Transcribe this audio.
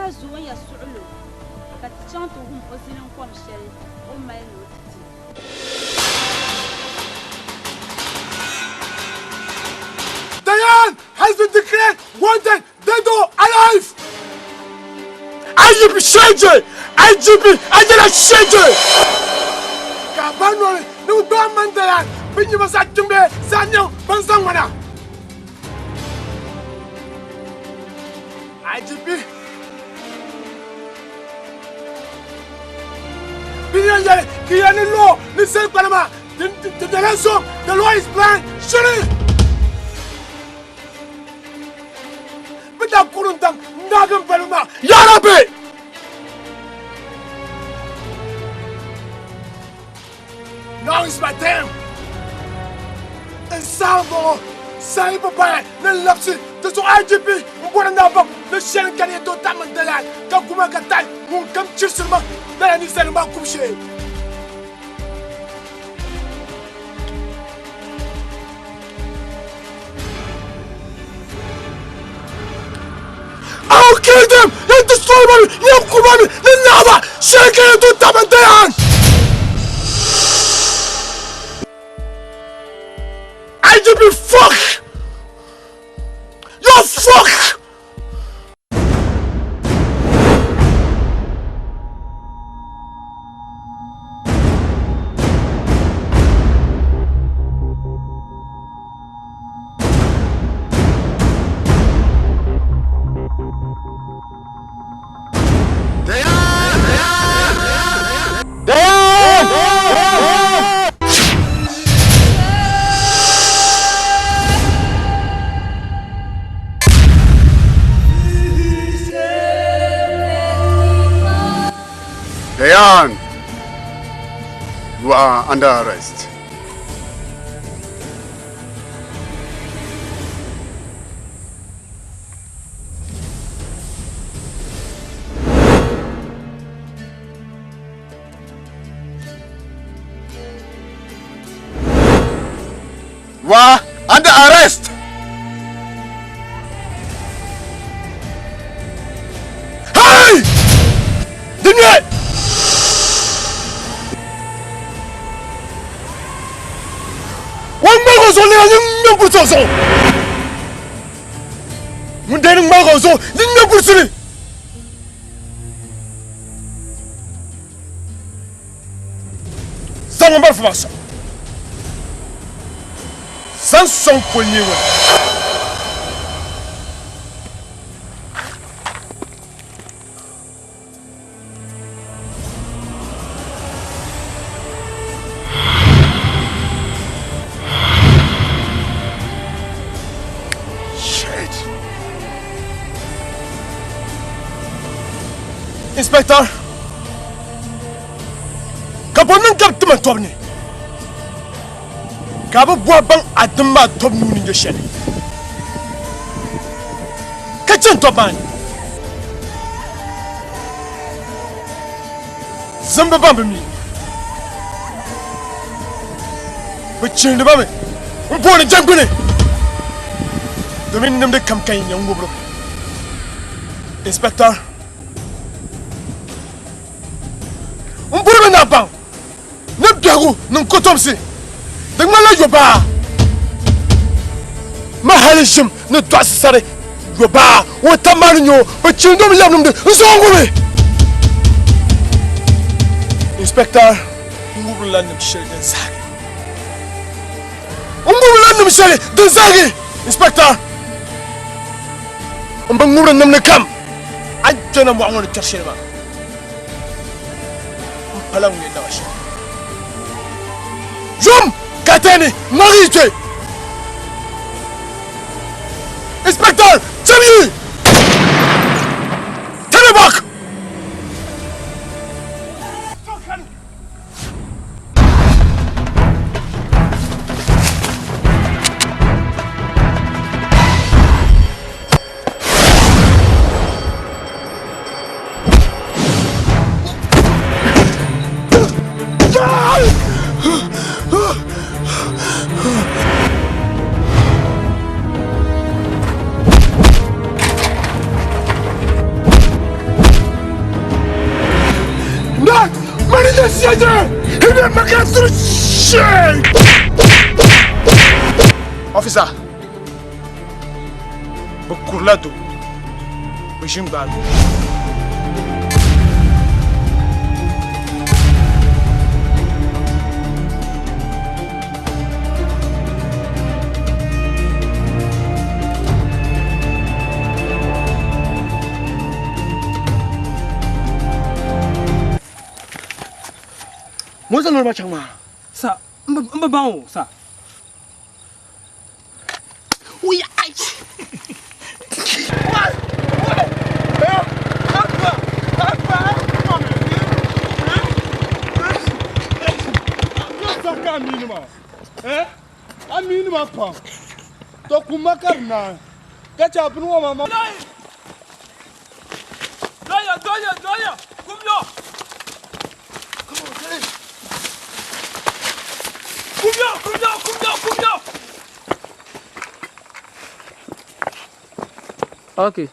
daa zo o ya suɣilo ka ti chaŋ ti wum o zilinkom shɛli o ni mali ni o ti ti. Dayan has been declared wanted dead or alive! IGP Shege! IGP Ajala Shege! Ka ba noli ni bi gbaai man Dayan bɛ nyima zaɣ kpiŋ bee zaɣ nɛŋ bɛn zaŋ ma na. IGP Bɛ ni yɛn yɛli ka ya ni law ni zali kpana maa di dala zom the law is blind shiri! Bɛ daa kurim daŋ n-naagi m balibu maa, Yaa Rabbi! Now is my time. N saha m-bɔŋɔ, saha yi bi bahi ni n labisi ti zuɣu IGP m bɔri ni a baŋ ni shɛli n kani yɛtɔɣ taɣi mini dalaan ka guma ka taɣi ŋunkam chirisiri ma lala ninsalinim maa kubu shee. I will kill them and destroy them. Yɛn kuma mi ni naɣaba shɛli ka yɛn tooi tabi n dayan. IGP fuck! You fuck! Dayan, you are under arrest. You are under arrest. Hey! Dinye! Ŋun ŋmaligi o zuɣu lihira nyin ŋme gurisi o zuɣu. Ŋun dee ni ŋmaligi o zuɣu nyin ŋme gurisi li. Zaŋ o malifa maa sɔŋ. Zaŋ sɔŋ poli nyee ŋɔ ni. Shit. Inspector, ka bɔ niŋ ka bɛ ti ma tɔbu ni ka a bi bɔhi baŋ a dim maa tɔbu nuu ni nyɛ shɛli ka chani tɔbu maa ni. Zimbi ban bi mi bɛ chihindi ba mi m-booni jɛngbuni domin nimdi kam ka yi nya ŋubiri Inspector M bɔrimi ni a baŋ ni biɛhigu ni n kɔtomsi di ŋmanila yobaa ma hali ʒim ni dɔɣisi sari yobaa o tab maa ni nyɛ o bɛ chihindi o mi lɛbi nimdi n zaŋ o ŋubi. Inspector n ŋubirila nim shɛli din zahigi n ŋubirila nim shɛli din zahigi Inspector n bi ŋubiri nimdi kam a ni kpɛna mɔɣu ŋɔ ni kpɛri shɛli maa n pala ŋun yɛn daŋ shɛli. Yom ka tani ŋmagi yi kpe. Inspector cham yi! Turn it back! Officer, bɛ kurila doo, bɛ ʒini gbaagi o. Ŋɔ zaŋ lɔri maa chaŋ maa. Sa, m bi baŋ o, sa. Doya, doya, doya! Kumyo! Kumyo, kumyo, kumyo, kumyo! Okay.